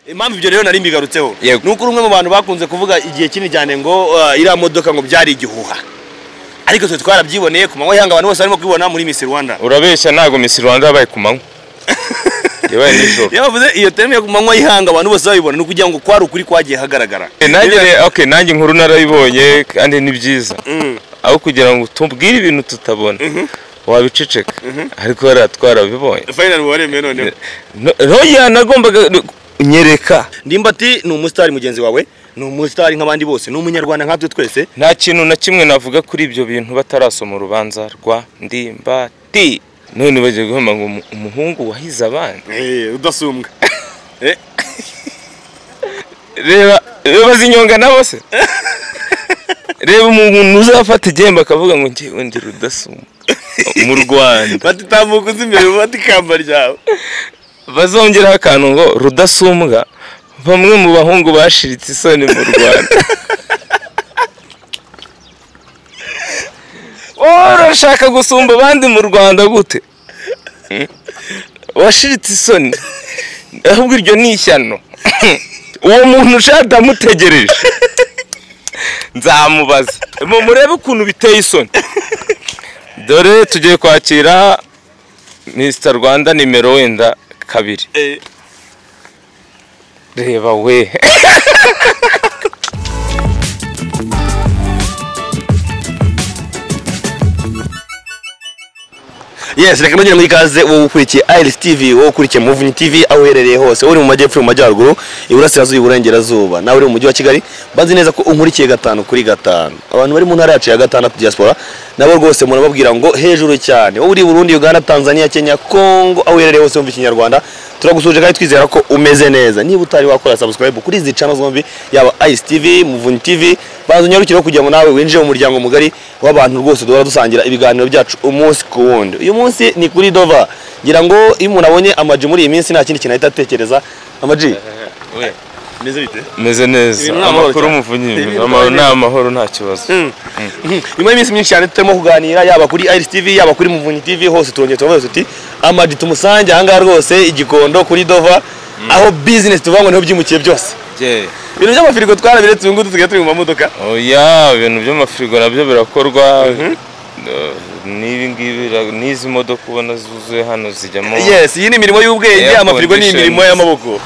Impamvu ibyo rero nari mbigarutseho nuko umwe mu bantu bakunze kuvuga igihe kinini cyane ngo iriya modoka ngo byari igihuha, ariko twe twarabyiboneye ku manywa yanga, abantu bose barimo kubibona muri Miss Rwanda. Urabeshya, ntago Miss Rwanda yabaye ku manywa, yabaye nijoro. Yabavuze iyo terme yo ku manywa y'ihanga abantu bose babibona, ni ukugira ngo kwari ukuri kwagiye hagaragara. Nanjye okay, nanjye inkuru narayibonye kandi ni byiza, aho kugira ngo tubwire ibintu tutabona wabiceceka, ariko hariya twarabibonye. Final waremeye noneho. Oya, nagombaga nyereka. Ndimbati ni umusitari mugenzi wawe, ni umusitari nk'abandi bose, ni umunyarwanda nkatwe twese. Nta kintu na kimwe navuga kuri ibyo bintu batarasoma urubanza rwa Ndimbati. None bagiye guhema ngo umuhungu wahize abandi. Udasumbwa. Reba reba zinyonga nabo se. Reba umuntu uzafata igihembo akavuga ngo ngiye ndi rudasumbwa mu Rwanda. Batitambuka uzi imbere bati ikamba ryawe. Bazongeraho akantu ngo rudasumbwa, bamwe mu bahungu bashiritse isoni mu Rwanda. Urashaka gusumba abandi mu Rwanda gute? Washiritse isoni, ahubwo iryo ni ishyano. Uwo muntu ushaka amutegereje nzamubaza, murebe ukuntu biteye isoni. Dore tugiye kwakira Mr Rwanda nimero wenda 2. Reba we. Yes, reka nongere muri ikaze wowe ukurikiye Iris TV, wowe ukurikiye Muvunyi TV, aho uherereye hose, uri mu majyepfo, mu majyaruguru, iburasirazuba, iburengerazuba, nawe uri mu mujyi wa Kigali, banzi neza ko unkurikiye 5 kuri 5. Abantu bari mu ntara yacu ya 6 diaspora nabo rwose murababwira ngo hejuru cyane. Wowe uri Burundi, Uganda, Tanzania, Kenya, Congo, aho uherereye hose wumva Ikinyarwanda, turagusuje kandi twizera ko umeze neza. Niba utari wakora subscribe kuri izi channel zombi, yaba Iris TV, Muvunyi TV, banza unyarukire kugira ngo nawe winjire mu muryango mugari w'abantu rwose duhora dusangira ibiganiro byacu umunsi ku wundi. Uyu munsi ni kuri Dova. Ngira ngo iyo umuntu abonye Ama-G muri iyi minsi nta kindi kintu ahita atekereza. Ama-G, meze bite? Meze neza. Amakuru Muvunyi, ni amahoro nta kibazo. Nyuma y'iminsi myinshi cyane turimo kuganira yaba kuri Iris TV, yaba kuri Muvunyi TV, hose turongeye turavuga tuti Ama-G tumusange aha ngaha rwose igikondo kuri Dova, aho business tuvuga ngo niho byimukiye byose. Ibintu by'amafirigo twarabiretse, ubu ngubu tusigaye turi mu mamodoka. Oya, ibintu by'amafirigo nabyo birakorwa. N'ibi ngibi n'izi modoka ubona zuzuye hano zijyamo. Yes, iyi ni imirimo y'ubwenge, amafirigo ni imirimo y'amaboko.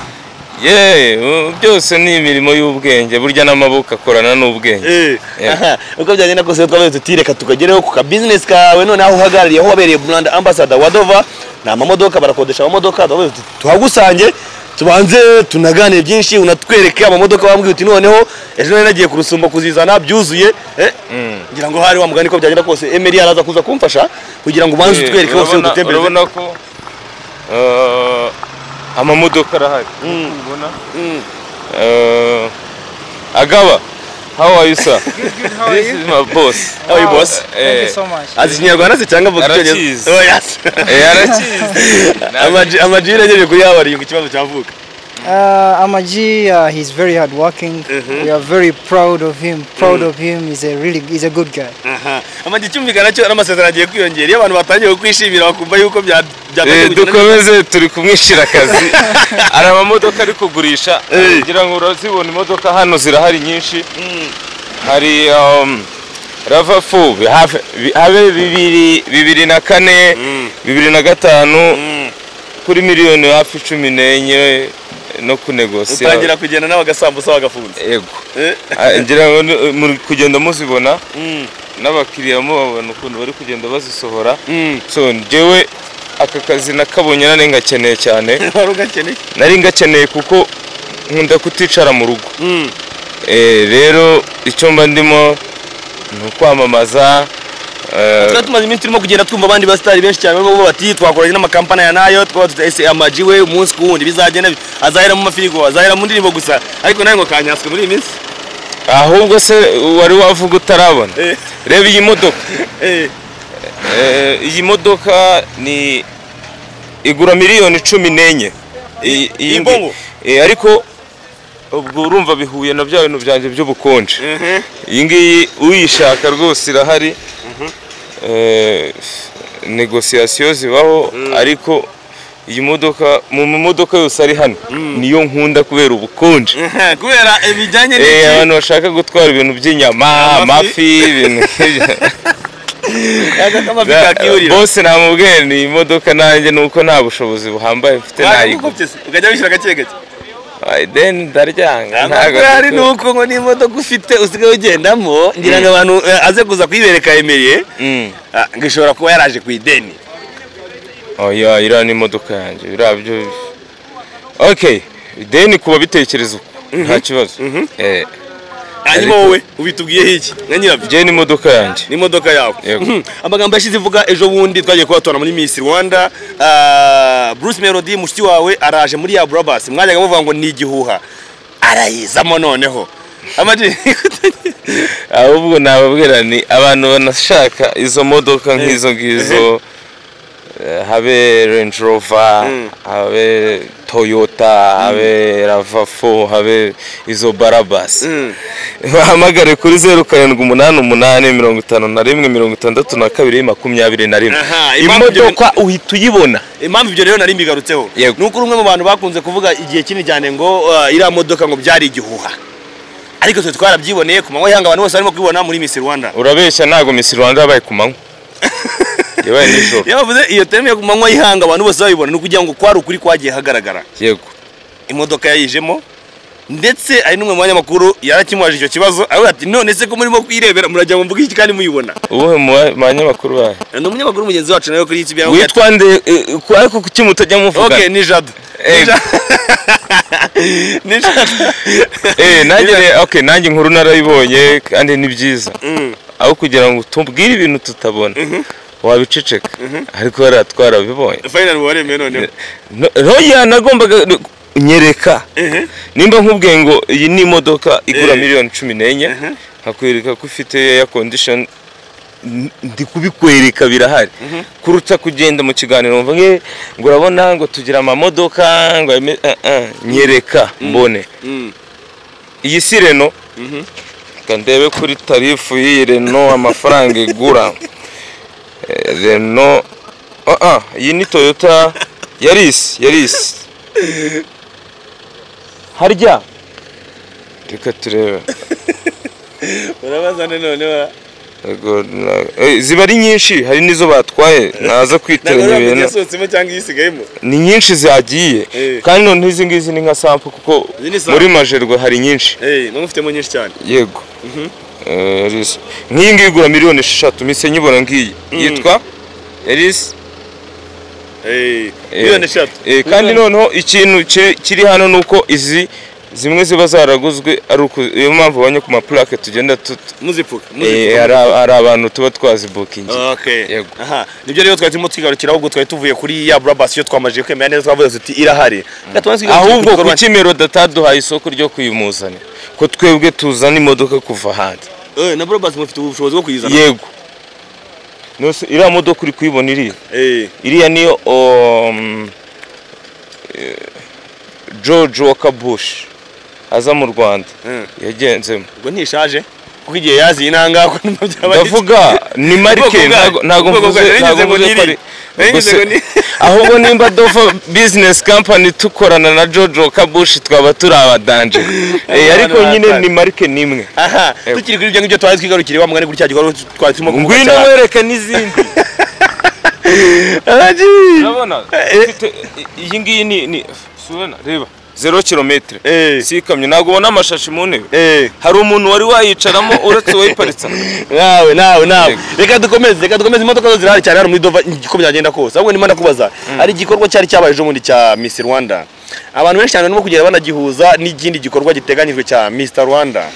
Byose ni imirimo y'ubwenge, burya n'amaboko akorana n'ubwenge. Uko byagenda kose twabaye tuti reka tukagereho ku ka business kawe, none aho uhagarariye, aho wabereye brand ambassador wa Dova, ni amamodoka, barakodesha amamodoka, tuhagusange tubanze tunaganire byinshi, unatwereke amamodoka wambwiye uti noneho ejo nari nagiye kurusumba kuzizana byuzuye. Ngira ngo hari wa mugani ko byagenda kose Emery araza kuza kumfasha kugira ngo ubanze utwereke hose udutembereze. Urabona ko amamodoka arahari. Ubona? Agaba, how are you sir? Good, good, how are you? This is my boss. How are you boss? Thank you so much. Azi Ikinyarwanda se cyangwa avuga Icyongereza? Oh yes. Arakizi. Ama-G yagejeje kuri yabariyunga ikibazo cyavuka. Ama-G, he's very hardworking. We are very proud of him. Proud of him. He's a really, he's a good guy. Ama-G cyumvikana cyo n'amasezerano agiye kwiyongera. Iyo abantu batangiye kwishimira bakumva yuko byatangiye. Dukomeze turi kumwishira akazi. Ari amamodoka ari kugurisha, ngira ngo urazibona imodoka hano zirahari nyinshi. Hari RAV4 habe 2004, 2005 kuri miliyoni hafi 14 no kunegosiya. Utangira kugenda n'abagasambusa bagafunze. Yego. Ngira ngo muri kugenda muzibona n'abakiriya mubabona ukuntu bari kugenda bazisohora. So njyewe aka kazi nakabonye nari ngakeneye cyane. Wari ugakeneye? Nari ngakeneye kuko nkunda kuticara mu rugo. Rero icyo mba ndimo ni ukwamamaza. Twari tumaze iminsi turimo kugenda twumva abandi basitari benshi cyane bo bati twakoranye n'amakampani ya nayo, twaba tuti ese Ama-G we umunsi ku wundi bizagenda azahera mu mafirigo, azahera mu ndirimbo gusa, ariko nawe ngo kanyatswe muri iyi minsi. Ahubwo se wari wavuga utarabona. Reba iyi modoka. Iyi modoka ni igura miliyoni 14. Iyi bongo. Ariko ubwo urumva bihuye na bya bintu byanjye by'ubukonje. Iyi ngiyi uyishaka rwose irahari. Negociation zibaho, ariko Iyi modoka mu modoka yose ari hano niyo nkunda kubera ubukonje. Kubera ibijyanye n'iki? Abantu bashaka gutwara ibintu by'inyama, amafi, ibintu bose namubwiye ni imodoka nanjye nuko nta bushobozi buhambaye mfite nayigura. Ukajya wishyura gake gake. Ideni ndaryanga. Ntabwo ari nuko ngo n'imodoka ufite usigaye ugendamo ngira ngo abantu aze kuza kuyibereka yemereye ngo ishobora kuba yaraje ku ideni. Oya, iriya ni imodoka yanjye, biriya byo okay, ideni kuba bitekereza uko nta kibazo. Hanyuma wowe ubitubwiyeho iki nka nyirabyo? Njye ni imodoka yanjye. Ni imodoka yawe. Amagambo yashize ivuga ejo bundi twagiye kubatora muri Miss Rwanda, Bruce Melody mushiki wawe araje muri ya Brabus, mwajyaga muvuga ngo ni igihuha, arayizamo noneho. Ahubwo nababwira ni abantu banashaka izo modoka nk'izo ngizo, habe Range Rover, habe Toyota, habe RAV4, habe izo Brabus, bahamagare kuri 0788 51 62 21. Imodoka uhita uyibona. Impamvu ibyo rero nari mbigarutseho nuko umwe mu bantu bakunze kuvuga igihe kinini cyane ngo iriya modoka ngo byari igihuha, ariko twe twarabyiboneye ku manywa yanga abantu bose barimo kubibona muri Miss Rwanda. Urabeshya, ntago Miss Rwanda yabaye ku manywa. Yabaye nijoro. Yavuze iyo terme yo ku manywa y'ihanga abantu bose babibona, nukugira ngo kwari ukuri kwagiye hagaragara. Yego. Imodoka yayijemo ndetse ari n'umwe mu banyamakuru yarakimwaje icyo kibazo, avuga ati none se ko murimo kwirebera murajya ngo mvuge iki kandi muyibona. Ubuhe mu banyamakuru bahe? Ni umunyamakuru mugenzi wacu nawe kuri iki bya. Witwa nde? Ariko kuki mutajya muvuga? Okay, ni Jado. Ni Jado. Nanjye okay, nanjye inkuru narayibonye kandi ni byiza. Aho kugira ngo tubwire ibintu tutabona wabiceceka, ariko hariya twarabibonye. Final waremeye noneho. Roya nagombaga nyereka nimba nkubwiye ngo iyi ni imodoka igura miliyoni 14, nkakwereka ko ifite air condition, ndi kubikwereka birahari, kuruta kugenda mu kiganiro mva ngo urabona ngo tugira amamodoka ngo nyereka mbone. Iyi si Renault, ndebe kuri tarifu y'iyi Renault amafaranga igura. Renault, iyi ni Toyota Yaris, Yaris. Harya reka turebe. Urabaza none wa ziba ari nyinshi, hari nizo batwaye naza kwiteranya ibintu. Ni nyinshi zagiye kandi none izi ngizi ni nka sample kuko muri Majerwa hari nyinshi. Mufitemo nyinshi cyane. Yego. Nk'iyi ngiyi igura miliyoni 6 mise nyibona ngiyi yitwa Yaris. Miliyoni 6. Kandi noneho ikintu kiri hano nuko izi zimwe ziba zaraguzwe ari uko iyo mpamvu abanye ku maplaque tugenda muzipfuka. Hari abantu tuba twazibukingi. Okay. Aha, nibyo rero twari turimo twigarukira ahubwo twari tuvuye kuri ya Brabus yo twamaje kwemera neza twavuze tuti irahari. Ahubwo kuki Melody ataduhaye isoko ryo kuyimuzana ko twebwe tuzana imodoka kuva hanze? Na Brabus mufite ubushobozi bwo kuyizana. Yego. Nose iriya modoka uri kuyibona iriya. Iriya niyo George Walker Bush aza mu Rwanda yagenzemo. Ubwo ntishaje kuko igihe yazi inanga ko byaba. Ndavuga ni marike ntago mvuze ahubwo nimba Dova Business Company tukorana na George Walker Bush twaba turi abadanje. Ariko nyine ni marike nimwe. Aha, tukiri kuri ibyo ngibyo twari twigarukire wa mugani kuri cya gikorwa twari turimo kuvuga. Ngwino wereke n'izindi. Araji. Urabona iyi ngiyi ni surana reba 0 kilometre. Si ikamyo ntago ubona amashashi mu ntebe. Hari umuntu wari wayicaramo uretse wayiparitsa. Nawe. Reka dukomeze imodoka zo zirahari cyane hano muri Dova uko byagenda kose. Ahubwo ndimo ndakubaza hari igikorwa cyari cyabaye ejo bundi cya Miss Rwanda. Abantu benshi cyane barimo kugenda banagihuza n'ikindi gikorwa giteganyijwe cya Mr Rwanda.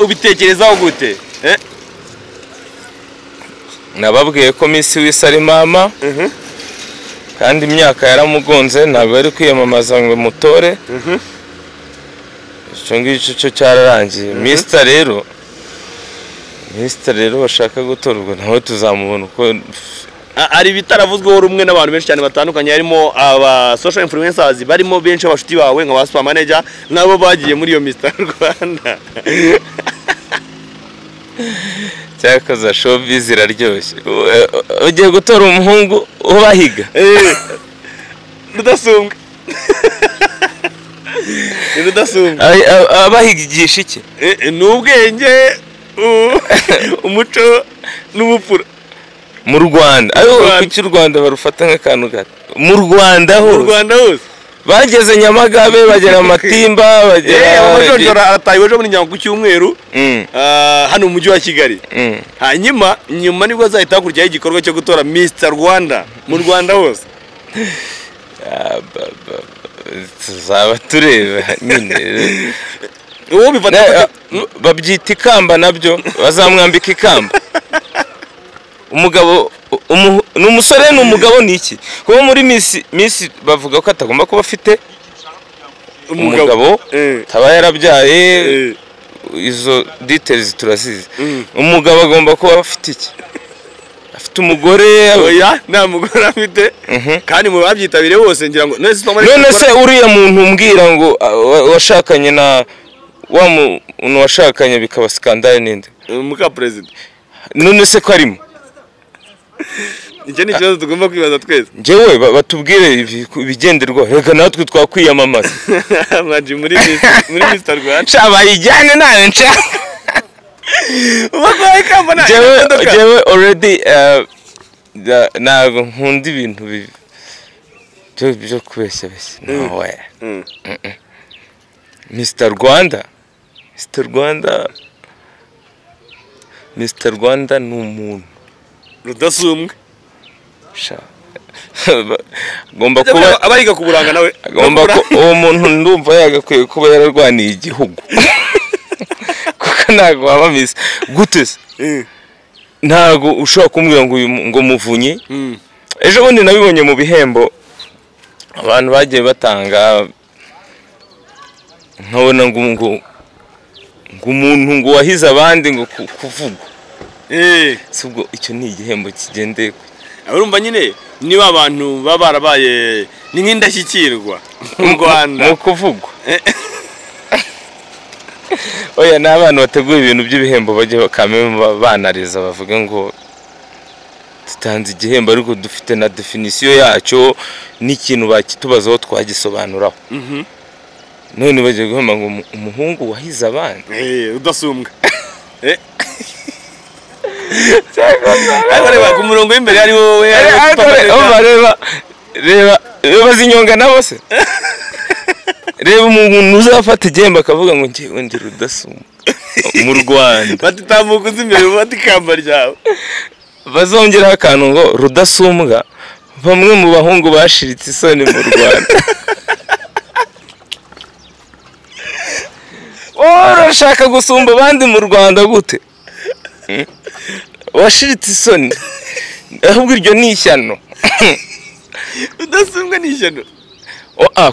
Ubitekerezaho gute? Nababwiye ko Miss wese ari mama. Kandi imyaka yaramugonze ntabwo ari kwiyamamaza ngo mutore. Icyo ngicyo cyo cyararangiye. Mr rero bashaka gutorwa nawe tuzamubona uko. Ari bitaravuzweho rumwe n'abantu benshi cyane batandukanye harimo aba social influencers barimo benshi abashuti bawe nka ba super manager nabo bagiye muri iyo Mr Rwanda. Cyakoze showbiz iraryoshye. Ugiye gutora umuhungu ubahiga. Rudasumbwa. Ni Rudasumbwa. Abahigisha iki? Ni ubwenge, umuco n'ubupfura. Mu Rwanda. Ariko kuki u Rwanda barufata nk'akantu gato? Mu Rwanda hose. Mu Rwanda hose. Bageze Nyamagabe, bagera Matimba, bagera amajonjora arataye ejo muri Nyango ku cyumweru. Hano mu mujyi wa Kigali. Hanyuma nyuma nibwo azahita hakuryaho igikorwa cyo gutora Mr Rwanda mu Rwanda hose. Tuzaba tureba nyine. Uwo bifata babyita ikamba nabyo bazamwambika ikamba. Umugabo ni umusore ni umugabo ni iki? Kuba muri Miss bavuga ko atagomba kuba afite umugabo taba yarabyaye, izo details turazizi. Umugabo agomba kuba afite iki? Afite umugore? Oya, nta mugore afite. Kandi mu babyitabiriye bose ngira ngo none se uriya muntu umbwira ngo washakanye na wa muntu washakanye bikaba skandale ninde? Muka president. None se ko arimo? Icyo ni ikibazo tugomba kwibaza twese. Njyewe batubwire ibigenderwa, reka natwe twakwiyamamaza. Amaji muri Mr Rwanda. Sha bayijyane nawe nca. Bakwaye ikamba nawe. Njyewe already ntabwo nkunda ibintu byo kubeshya beshya. No way. Mr Rwanda. Mr Rwanda. Mr Rwanda ni umuntu Rudasumbwa. Sha. Agomba kuba abahiga kuburanga nawe. Agomba ko uwo muntu ndumva yagakwiye kuba yararwaniye igihugu. Kuko ntago waba Miss gute se? Ntago ushobora kumbwira ngo uyu ngo Muvunyi. Ejo bundi nabibonye mu bihembo abantu bagiye batanga, nkabona ngo umuntu ngo wahize abandi ngo kuvuga. Subwo icyo ni igihembo kigendeye. Urumva nyine niba abantu baba barabaye ni nk'indashyikirwa mu Rwanda mu kuvugwa. Oya, n'abantu bateguye ibintu by'ibihembo bajye bakame banariza bavuga ngo tutanze igihembo ariko dufite na definition yacyo n'ikintu bakitubazaho twagisobanuraho. None bagiye guhemba ngo umuhungu wahize abandi. Udasumbwa. Ariko ku murongo w'imbere ari wowe. Reba reba zinyonga nabo se. Reba umuntu uzafata igihembo akavuga ngo ngiye ndi Rudasumbwa mu Rwanda. Batitambuka uzi imbere bati ikamba ryawe. Bazongeraho akantu ngo Rudasumbwa bamwe mu bahungu bashiritse isoni mu Rwanda. Urashaka gusumba abandi mu Rwanda gute? Washiritse isoni. Ahubwo iryo ni ishyano. Udasumbwa ni ishyano.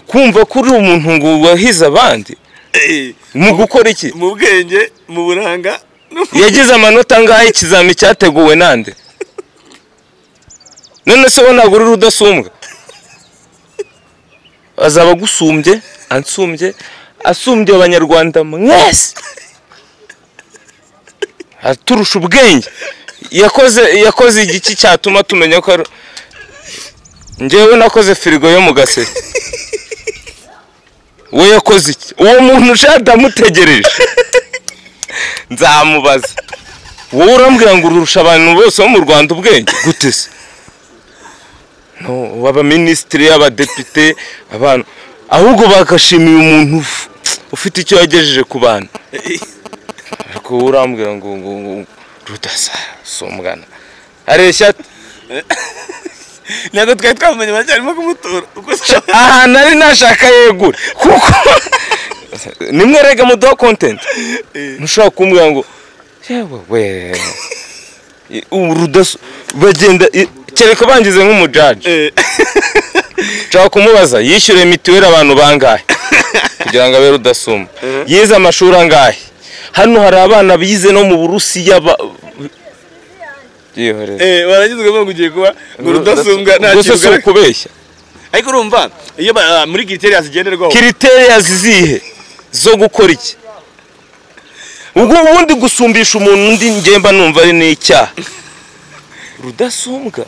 Kumva ko uri umuntu ngo wahize abandi mu gukora iki? Mu bwenge, mu buranga. Yagize amanota angahe ikizami cyateguwe nande? None se wowe ntabwo uri Rudasumbwa? Azaba agusumbye, ansumbye, asumbye abanyarwanda mwese. Aturusha ubwenge. Yakoze igiki cyatuma tumenya ko njyewe nakoze firigo yo mu gaseke. We yakoze iki? Uwo muntu ushadamutegereje. Nzamubaza. Wowe urambwira ngo urusha abantu bose bo mu Rwanda ubwenge gute se? No, aba ministri, abadepite, abantu ahubwo bakashimiye umuntu ufite icyo yagejeje ku bantu. Ariko urambwira ngo ngo Rudasa sumbwana. Areshya ntabwo twari twamenye bacyarimo kumutora. Aha nari nashaka yegura kuko nimwe rega muduha content. Ntushobora kumbwira ngo yewe we Rudasu bagenda kereka bangize nk'umujaji. Nshaka kumubaza yishyure mituweli abantu bangahe kugira ngo abe Rudasumbwa? Yize amashuri angahe? Hano hari abana bize no mu Burusiya baragizwe ngo ugiye kuba ngo Rudasumbwa nta kintu kubeshya. Ariko urumva iyo muri criteria zigenderwaho. Criteria zizihe zo gukora iki? Ubwo ubundi gusumbisha umuntu undi ngemba numva ari n'icyaha. Rudasumbwa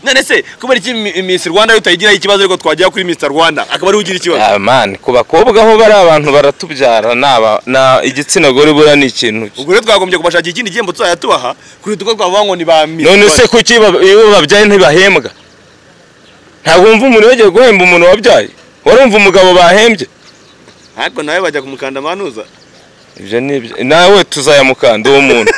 None se kubera iki Miss Rwanda utayigira ikibazo ariko twajya kuri Mr Rwanda akaba ari ugira ikibazo? Ah man, ku bakobwa ho bari abantu baratubyara naba na igitsina gore bura ni ikintu. Ubwo rero twagombye kubashakira ikindi gihembo tuzajya tubaha kuri tuko twavuga ngo ni ba Miss. None se kuki iyo babyaye ntibahembwa? Ntabwo wumva umuntu yagiye guhemba umuntu wabyaye? Warumva umugabo bahembye? Ariko nawe bajya kumukanda manuza. Ibyo ni nawe tuzayamukanda uwo muntu.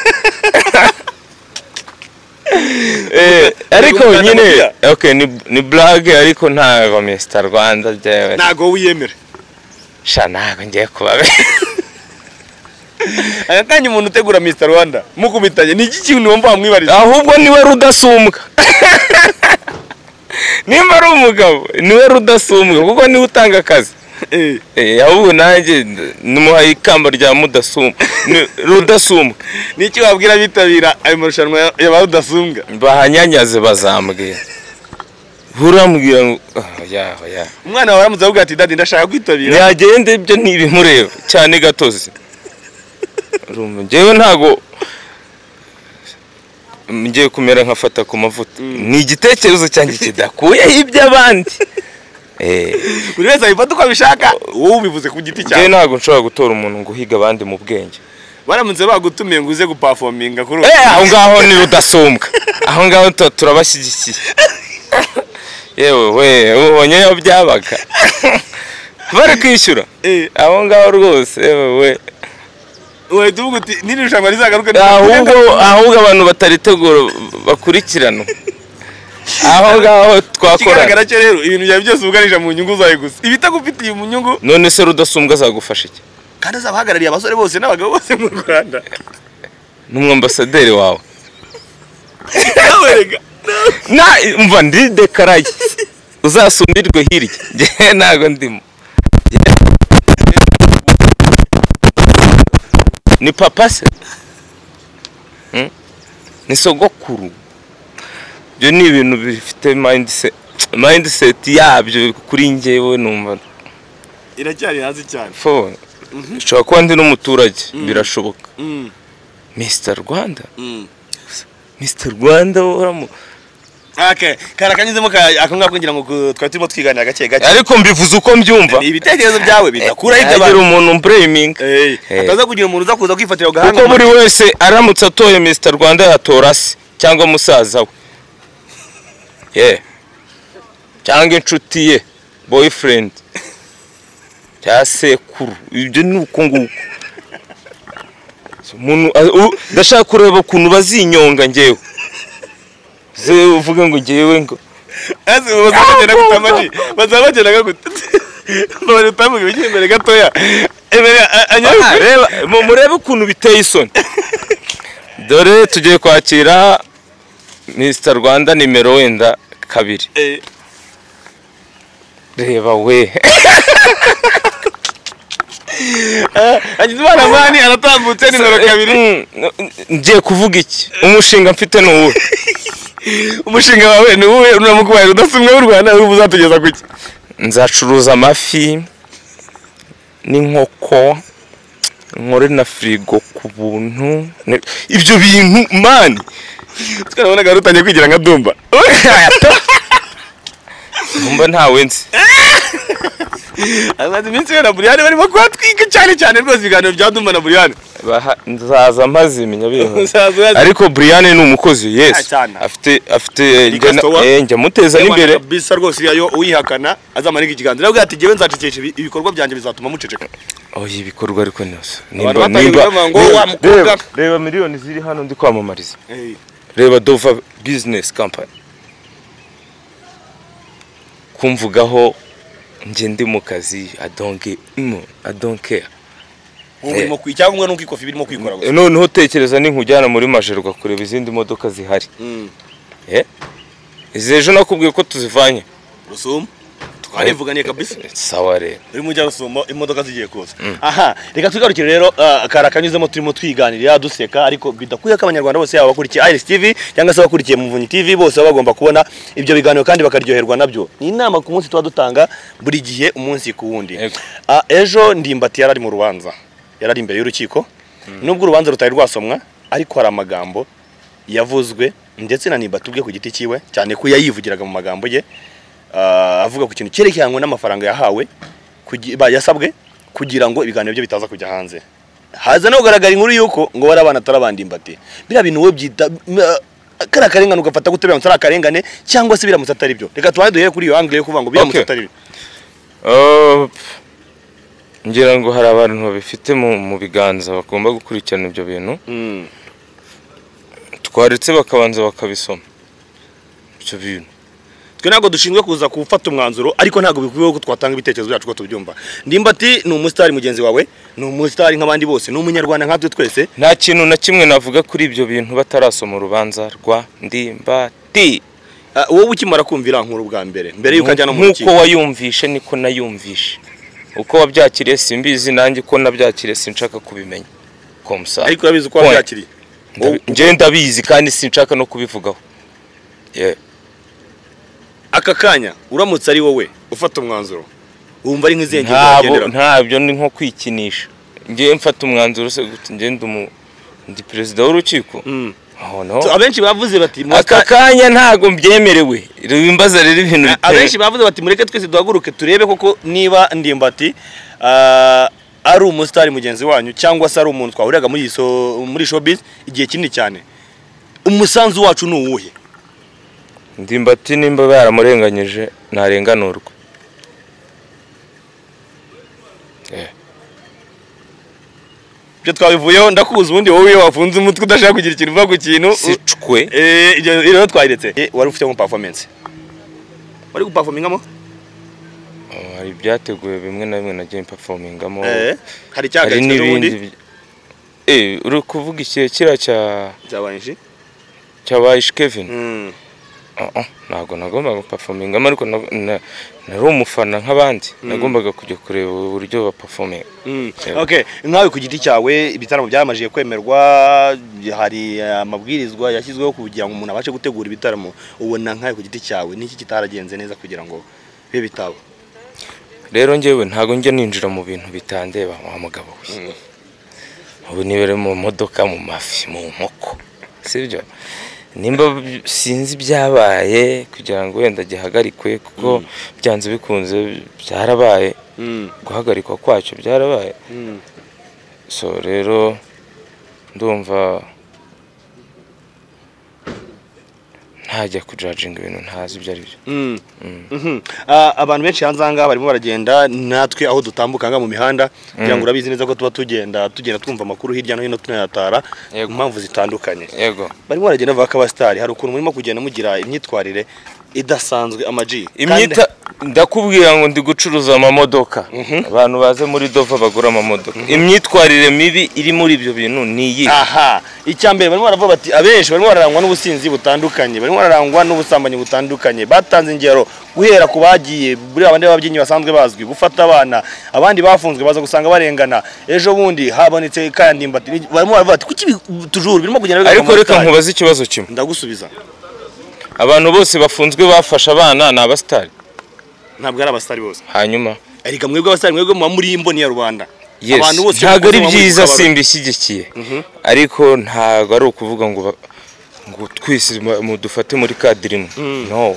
Ariko nyine okay ni blague ariko ntago Mr Rwanda jewe. Ntago wiyemera. Sha ntago ngiye kubabe. Aya kanya umuntu utegura Mr Rwanda mukubitanye ni iki kintu wumva wamwibariza? Ahubwo niwe rudasumbwa. Nimba ari umugabo niwe rudasumbwa kuko niwe utanga akazi. Ahubwo nanjye numuhaye ikamba rya mudasumbwa. Rudasumbwa. Niki wabwira bitabira ayo marushanwa ya ba rudasumbwa? Bahanyanyaze bazambwira. Urambwira ngo ya. Umwana wawe aramutse avuga ati daddy ndashaka kwitabira. Yagende ibyo ntibimureba cyane gatozi. Urumva njyewe ntago ngiye kumera nkafata ku mavuta. Ni igitekerezo cyanjye kidakuyeho iby'abandi. Buri wese abifata uko abishaka, wowe ubivuze ku giti cyawe. Njyewe ntago nshobora gutora umuntu ngo uhiga abandi mu bwenge. Baramutse bagutumiye ngo uze guperforminga kuri aho ngaho ni rudasumbwa. Aho ngaho turabashyigikiye. Yewe we ubonye yo byabaga. Bari kwishyura. Aho ngaho rwose yewe we. Wahita uvuga uti n'iri rushanwa rizagaruka. Ahubwo abantu bataritegura bakurikirana. Aho ngaho twakora. Ikigaragara cyo rero ibintu byawe byose ubuganisha mu nyungu zawe gusa. Ibitagufitiye mu nyungu. None se rudasumbwa azagufasha iki? Kandi azabahagarariye abasore bose n'abagabo bose mu Rwanda. N'umwambasaderi wawe. Nawe rega. Na umva ndi dekaraye. Uzasumbirwe hirya. Nge ntago ndimo. Ni papa se? Ni sogokuru. Ibyo ni ibintu bifite mindset yabyo kuri njyewe numva iracyari hasi cyane. Fo nshobora kuba ndi n'umuturage birashoboka. Mr Rwanda. Mr Rwanda uramu. Okay, karakanyuzemo ako ngako ngira ngo twari turimo twiganira gake gake. Ariko mbivuze uko mbyumva. Ibitekerezo byawe bidakura ibyo abantu. Umuntu blaming. Ataza kugira umuntu uza kuza kwifatira gahanga. Kuko buri wese aramutse atoye Mr Rwanda yatora se cyangwa musaza we. Yeah. Cyangwa inshuti ye, boyfriend. Cya sekuru. Ibyo ni uko nguko. Umuntu ndashaka kureba ukuntu bazinyonga ngewe. Ze uvuga ngo ngewe ngo ese bazabagenda gutamaji bazabagenda gute bari utavuga ibiki imbere gatoya ebere reba murebe ukuntu biteye isoni. Dore tugiye kwakira Mr Rwanda nimero wenda 2. Reba we. Agizimana mani aratambutse nimero 2. Ngiye kuvuga iki? Umushinga mfite ni uwuhe? Umushinga wawe ni uwuhe? Uramukubaye rudasumbwa w'u Rwanda uzatugeza kuki? Nzacuruza amafi n'inkoko nkore na frigo ku buntu. Ibyo bintu mani twarabonaga rutangiye kwigira nka Dumba. Dumba ntawe nzi. Amaze iminsi na Buriyane barimo kuhatwika cyane cyane rwose ibiganiro bya Dumba na Buriyane. Nzaza mpazimenya biho. Ariko Buriyane ni umukozi yes. Afite njya muteza n'imbere. Bisa rwose iyo uyihakana azamarika ikiganza. Nabwo ati jewe nzacecekesha ibikorwa byanjye bizatuma muceceka. Oh ibikorwa ariko nose. Nimba ngo wa mukobwa reba miliyoni ziri hano ndi kwamamariza. Reba Dova Business Company. Kumvugaho nje ndi mu kazi I don't care. Urimo kwicyangwa nuko ikofi birimo kwikora gusa. Noneho tekereza ninkujyana muri Majerwa kureba izindi modoka zihari. Izejo nakubwiye ko tuzivanye. Rusumo. Twarivuganiye kabisa. Sawa rero. Uri mujya Rusumo imodoka zigiye kuza. Aha, reka tugarukire rero karakanyuzemo turimo twiganirira duseka ariko bidakuye ko abanyarwanda bose yaba bakurikiye Iris TV cyangwa se bakurikiye Muvunyi TV bose bagomba kubona ibyo biganiro kandi bakaryoherwa nabyo. Ni inama ku munsi tuba dutanga buri gihe umunsi ku wundi. Ejo Ndimbati yarari mu rubanza. Yarari imbere y'urukiko. Nubwo urubanza rutari rwasomwa ariko hari amagambo yavuzwe Ndetse na Ndimbati ubwe ku giti cyiwe, cyane ko yayivugiraga mu magambo ye, avuga ku kintu cyerekeranye n'amafaranga yahawe yasabwe kugira ngo ibiganiro bye bitaza kujya hanze. Haza no kugaragara inkuru yuko ngo bari abana atari abandimbati. Biriya bintu wowe byita kariya karengane ugafata gute biramutse ari akarengane cyangwa se biramutse atari byo? Reka tubanze duhere kuri iyo angle yo kuvuga ngo biramutse atari byo. Ngira ngo hari abantu babifite mu biganza bagomba gukurikirana ibyo bintu. Twaretse bakabanza bakabisoma ibyo bintu. Twe ntabwo dushinzwe kuza gufata umwanzuro, ariko ntabwo bikwiye ko twatanga ibitekerezo byacu ko tubyumva. Ndimbati ni umusitari mugenzi wawe, ni umusitari nk'abandi bose, ni umunyarwanda nkatwe twese. Nta kintu na kimwe navuga kuri ibyo bintu batarasoma urubanza rwa Ndimbati. Wowe ukimara kumvira nkuru bwa mbere, mbere yuko ajya no mu rukiko, nkuko wayumvishe niko nayumvishe. Uko wabyakiriye simbizi, nanjye ko nabyakiriye sinshaka kubimenya. Komsa. Ariko urabizi uko wabyakiriye? Njye ndabizi kandi sinshaka no kubivugaho. Aka kanya uramutse ari wowe ufata umwanzuro, wumva ari nk'izihe ngingo wagenderaho? Ntabyo ni nko kwikinisha. Njye mfata umwanzuro se gute? Njye ndi perezida w'urukiko. Oh no. Abenshi bavuze bati aka kanya ntago mbyemerewe. Ribimbaza rero ibintu biteye. Abenshi bavuze bati mureke twese duhaguruke turebe koko niba Ndimbati ari umusitari mugenzi wanyu cyangwa se ari umuntu twahuriraga muri showbiz igihe kinini cyane. Umusanzu wacu ni uwuhe? Ndimbati nimba baramurenganyije ntarenganurwa. Ibyo twabivuyeho ndakubuza ubundi wowe wafunze umutwe udashaka kugira ikintu uvuga ku kintu. Sicwe. Ibyo rero twayiretse. Wari ufite mu performance. Wari guperformingamo? Hari ibyateguwe bimwe na bimwe nagiye performingamo. Hari icyagaritswe n'ubundi. Uri kuvuga iki kira cya cyabaye Kevin. Ntabwo nagombaga guperformingamo, ariko nari umufana nk'abandi, nagombaga kujya kureba uburyo baperforminga. Okay, nkawe ku giti cyawe ibitaramo byamajije kwemerwa, hari amabwirizwa yashyizweho kugira ngo umuntu abashe gutegura ibitaramo, ubona nkawe ku giti cyawe niki kitaragenze neza kugira ngo bibe bitabo? Rero njyewe ntago njya ninjira mu bintu bitandeba wa mugabo we. Ubu nibere mu modoka, mu mafi, mu nkoko, sibyo? Nimba sinzi byabaye kugira ngo wenda gihagarikwe, kuko byanze bikunze byarabaye, guhagarikwa kwacyo byarabaye. So rero ndumva ntajya kujudginga ibintu ntazi ibyo ari byo. Abantu benshi hanze aha barimo baragenda, natwe aho dutambuka nga mu mihanda, kugira ngo urabizi neza ko tuba tugenda twumva amakuru hirya no hino tunayatara mu mpamvu zitandukanye. Yego. Barimo baragenda bavuga ko abasitari hari ukuntu murimo kugenda mugira imyitwarire idasanzwe. Ama-G ndakubwira ngo ndi gucuruza amamodoka, abantu baze muri Dova bagura amamodoka. Imyitwarire mibi iri muri ibyo bintu ni iyi. Aha, icyambere barimo baravuga bati abenshi barimo bararangwa n'ubusinzi butandukanye, barimo bararangwa n'ubusambanyi butandukanye. Batanze ingero guhera ku bagiye muri abandi babyinnyi basanzwe bazwi gufata abana, abandi bafunzwe baza gusanga barengana. Ejo bundi habonetse kandi Ndimbati. Barimo baravuga bati kuki tujuru birimo kugenda bigaruka. Ariko reka nkubaze ikibazo kimwe. Ndagusubiza. Abantu bose bafunzwe bafasha abana ni abasitari? Ntabwo ari abasitari bose. Hanyuma ariko mwebwe abasitari mwebwe muba muri imboni ya rubanda. Abantu bose ntabwo ari byiza, simbishyigikiye, ariko ntabwo ari ukuvuga ngo twese mudufate muri kadiri imwe. No.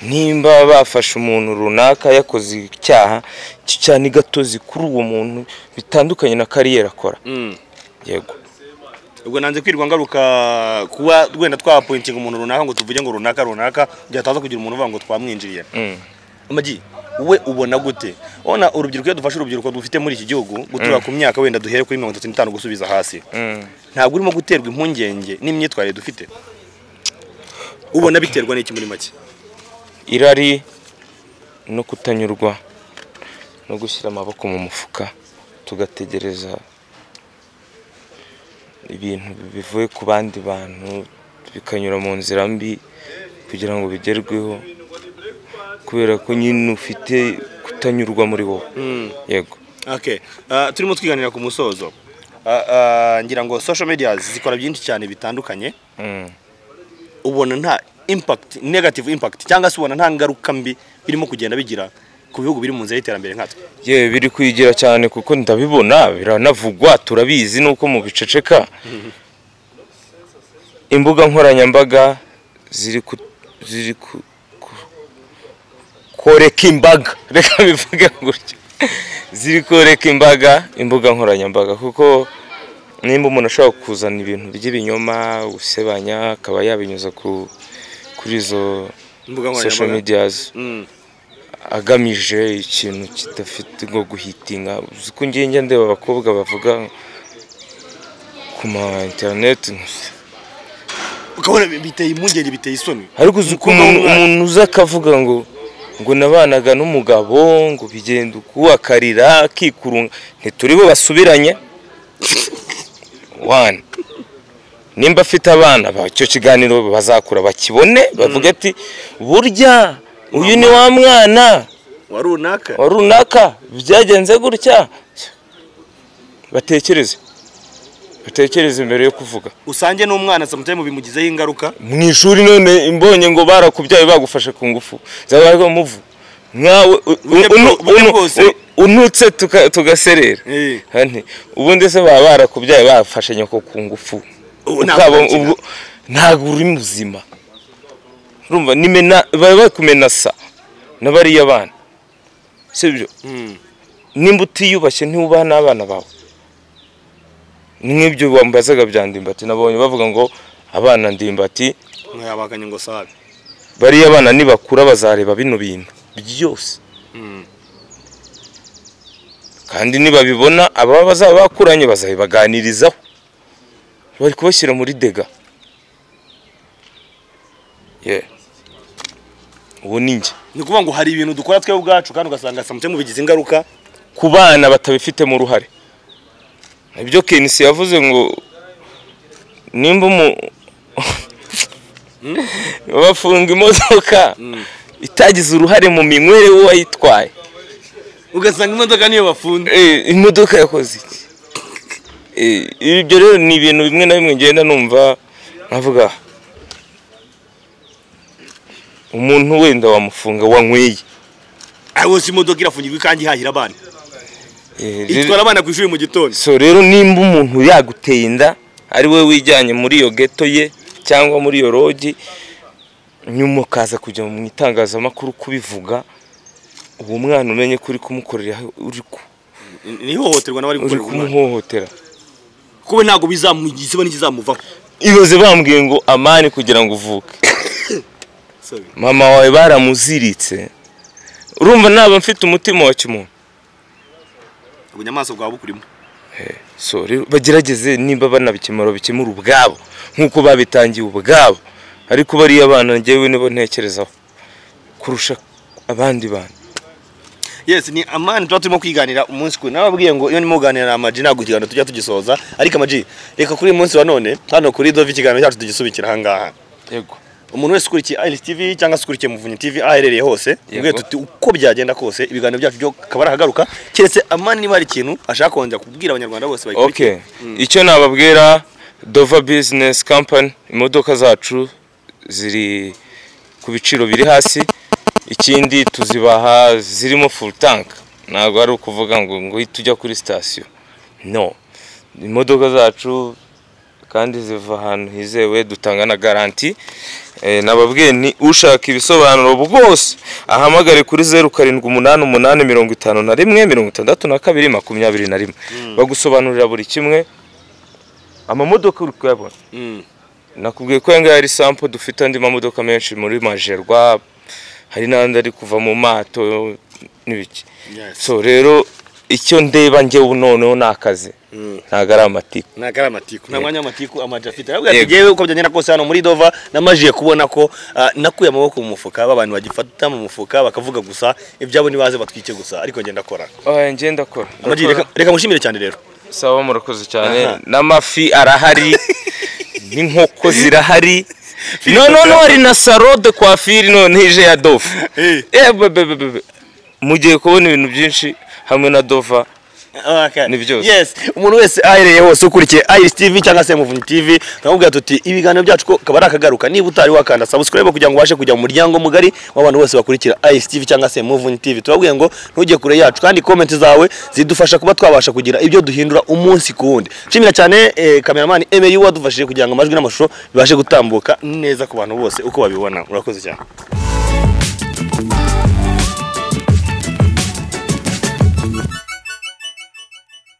Nimba bafashe umuntu runaka yakoze icyaha cyane gatozi kuri uwo muntu bitandukanye na kariyeri akora. Yego. Ubwo nanze kwirwa ngaruka kuba wenda twapointinga umuntu runaka ngo tuvuge ngo runaka runaka, byataza kugira umuntu uvuga ngo twamwinjiriye. Ama-G, we ubona gute? Ona urubyiruko iyo dufashe urubyiruko dufite muri iki gihugu gutura ku myaka wenda duhere kuri 35 gusubiza hasi. Ntabwo urimo guterwa impungenge n'imyitwarire dufite? Ubona biterwa n'iki muri make? Irari no kutanyurwa no gushyira amaboko mu mufuka tugategereza ibintu bivuye ku bandi bantu bikanyura mu nzira mbi kugira ngo bigerweho, kubera ko nyine ufite kutanyurwa muri wowe. Yego. Okay. Turimo twiganira ku musozo. Ngira ngo social media zikora byinshi cyane bitandukanye. Ubona nta impact, negative impact, cyangwa se ubona nta ngaruka mbi birimo kugenda bigira ku bihugu biri mu nzira y'iterambere nkatwe? Ye, biri kwigira cyane kuko ndabibona biranavugwa, turabizi nuko mu biceceka. Imbuga nkoranyambaga ziri koreka imbaga, reka bivuge gutyo, ziri koreka imbaga imbuga nkoranyambaga, kuko nimba umuntu ashobora kuzana ibintu by'ibinyoma gusebanya akaba yabinyuza kuri izo social medias agamije ikintu kidafite ngo guhitinga. Uzi ko ngiye ndeba abakobwa bavuga ku ma internet ukabona biteye impungenge, biteye isoni. Ariko uzi ko umuntu uza akavuga ngo nabanaga n'umugabo ngo bigenda uku akarira akikurunga, ntituri bo basubiranye. One, nimba afite abana icyo kiganiro bazakura bakibone bavuga ati burya uyu ni wa mwana wa runaka byagenze gutya. Batekereze mbere yo kuvuga. Usange n'umwana sometimes bimugizeho ingaruka mu ishuri. None imbonye ngo barakubyaye bagufashe ku ngufu zabaye muvu nkawe unutse tugaserera. Ubundi se baba barakubyaye bafashe nyoko ku ngufu, ntabwo uri muzima. Urumva nimena baba bakumenasa nabariya bana, sibyo? Nimba utiyubashye ntiwubaha n'abana bawe. Nk'ibyo bambazaga bya Ndimbati, nabonye bavuga ngo abana Ndimbati mwabakanye ngo sabe bariya bana nibakura bazareba bino bintu byose. Kandi nibabibona ababa bazaba bakuranye bazabibaganirizaho, bari kubashyira muri dega. Uwo ni njye. Ni ukuvuga ngo hari ibintu dukora twe ubwacu kandi ugasanga sometimes bigize ingaruka ku bana batabifitemo uruhare. Ibyo Kenisi yavuze ngo nimba bafunga imodoka itagize uruhare mu minywere w'uwayitwaye, ugasanga imodoka niyo bafunze. Imodoka yakoze iki? Ibyo rero ni ibintu bimwe na bimwe ngenda numva nkavuga umuntu wenda wamufunga wanyweye. Aho si imodoka irafungirwa kandi ihahira abana, itwara abana ku ishuri mu gitondo. So rero nimba umuntu yaguteye inda ari we wijyanye muri iyo ghetto ye cyangwa muri iyo rogi, nyuma ukaza kujya mu itangazamakuru kubivuga, uwo mwana umenye kuri kumukorera uri ku nihohoterwa nawe ari kumuhohotera, kuko ntago bizamugize n'ikizamuvaho. Ibaze bambwiye ngo Amani kugira ngo uvuke mama wawe baramuziritse, urumva naba mfite umutima wa kimuntu, ubunyamaswa bwa bukurimo. So rero bagerageze nimba banabikemura bikemura ubwabo nkuko babitangiye ubwabo, ariko bariya abana njyewe nibo ntekerezaho kurusha abandi bantu. Yes, ni Amani tuba turimo kwiganira umunsi ku nababwiye ngo iyo ndimo kuganira na Ama-G ntabwo ikiganiro tujya tugisoza, ariko Ama-G reka kuri uyu munsi wa none hano kuri Dove ikiganiro cyacu tugisubikira aha ngaha. Yego. Umuntu wese ukurikiye Iris TV cyangwa se ukurikiye Muvunyi TV aherereye hose, ubwiye tuti uko byagenda kose ibiganiro byacu byo kabara hagaruka, keretse Amani niba hari ikintu ashaka kongera kubwira abanyarwanda bose bayikurikiye. Okay. Icyo nababwira, Dova Business Company, imodoka zacu ziri ku biciro biri hasi, ikindi tuzibaha zirimo full tank, ntabwo ari ukuvuga ngo tujya kuri station. No, imodoka zacu kandi ziva ahantu hizewe, dutanga na garanti. Nababwiye ni ushaka ibisobanuro bwose ahamagare kuri 0788 51 62 21, bagusobanurira buri kimwe. Amamodoka uri kuyabona, nakubwiye ko yanga ari sample, dufite andi mamodoka menshi muri Majerwa, hari n'andi ari kuva mu mato n'ibiki. So rero icyo ndeba njye noneho nakaze ntago ari amatiku, ntago ari amatiku, nta mwanya w'amatiku Ama-G afite. Ahubwo ati uko byagenda kose hano muri Dova namajiye kubona ko nakuye amaboko mu mufuka, abantu bagifata mu mufuka bakavuga gusa ibyabo nibaze batwike gusa, ariko ngenda akora. Ngenda ndakora. Ama-G reka mushimire cyane rero. Sawa, murakoze cyane. N'amafi arahari, n'inkoko zirahari. No hari na salon de coiffure none ije ya Dova. Mugiye kubona ibintu byinshi hamwe na Dova. Okay. Ni byose. Yes, umuntu wese ahereye hose ukurikiye Iris TV cyangwa se Muvunyi TV, turamubwira tuti ibiganiro byacu ko kaba ari akagaruka. Niba utari wakanda subscribe kugira ngo ubashe kujya mu muryango mugari w'abantu bose bakurikira Iris TV cyangwa se Muvunyi TV, turababwiye ngo ntujye kure yacu, kandi comment zawe zidufasha kuba twabasha kugira ibyo duhindura umunsi ku wundi. Nshimira cyane cameraman Emery wadufashije kugira ngo amajwi n'amashusho bibashe gutambuka neza ku bantu bose uko babibona. Urakoze cyane.